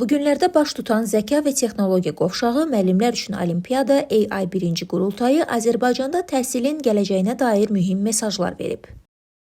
Bu günlərdə baş tutan zəka və texnologiya qovşağı, müəllimlər üçün olimpiada, AI birinci qurultayı Azərbaycanda təhsilin gələcəyinə dair mühüm mesajlar verib.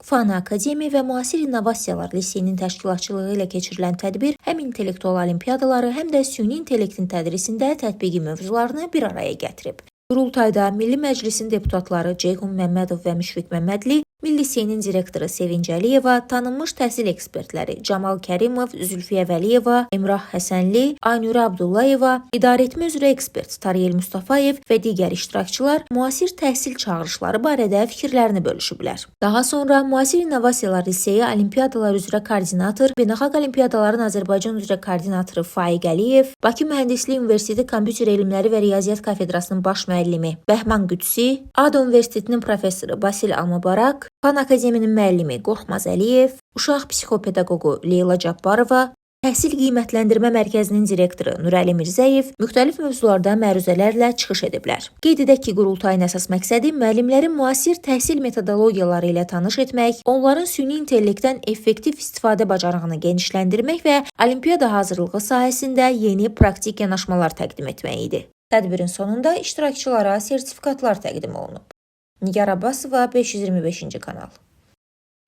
Fana Akademiya və Müasir İnnovasiyalar Liseyinin təşkilatçılığı ilə keçirilən tədbir həm intellektual olimpiadaları, həm də süni intellektin tədrisində tətbiqi mövzularını bir araya gətirib. Qurultayda Milli Məclisin deputatları Ceyhun Məmmədov və Müşfiq Məmmədli, Milli Liseyinin direktoru Sevinc Əliyeva, tanınmış təhsil ekspertləri Camal Kərimov, Zülfiyə Vəliyeva, Emrah Həsənli, Aynurə Abdullayeva, idarəetmə üzrə ekspert Tariyel Mustafayev və digər iştirakçılar müasir təhsil çağırışları barədə fikirlərini bölüşüblər. Daha sonra Müasir İnnovasiyalar Liseyi olimpiadalar üzrə koordinator, Beynəlxalq Olimpiadaların Azərbaycan üzrə koordinatoru Faiq Əliyev, Bakı Mühəndislik Universiteti Kompüter Elmləri və Riyaziyyat kafedrasının baş müəllimi Bəhman Qüdsi, ADA Universitetinin professoru Basil Almubarak, Fan Akademinin müəllimi Qorxmaz Əliyev, uşaq psixopedaqoqu Leyla Cabbarova, Təhsil Qiymətləndirmə Mərkəzinin direktoru Nurəli Mirzəyev müxtəlif mövzularda məruzələrlə çıxış ediblər. Qeyd edək ki, qurultayın əsas məqsədi müəllimləri müasir təhsil metodologiyaları ilə tanış etmək, onların süni intellektdən effektiv istifadə bacarığını genişləndirmək və olimpiada hazırlığı sahəsində yeni praktik yanaşmalar təqdim etmək idi. Tədbirin sonunda iştirakçılara sertifikatlar təqdim olunub. Nigar Abbasova, 525-ci kanal.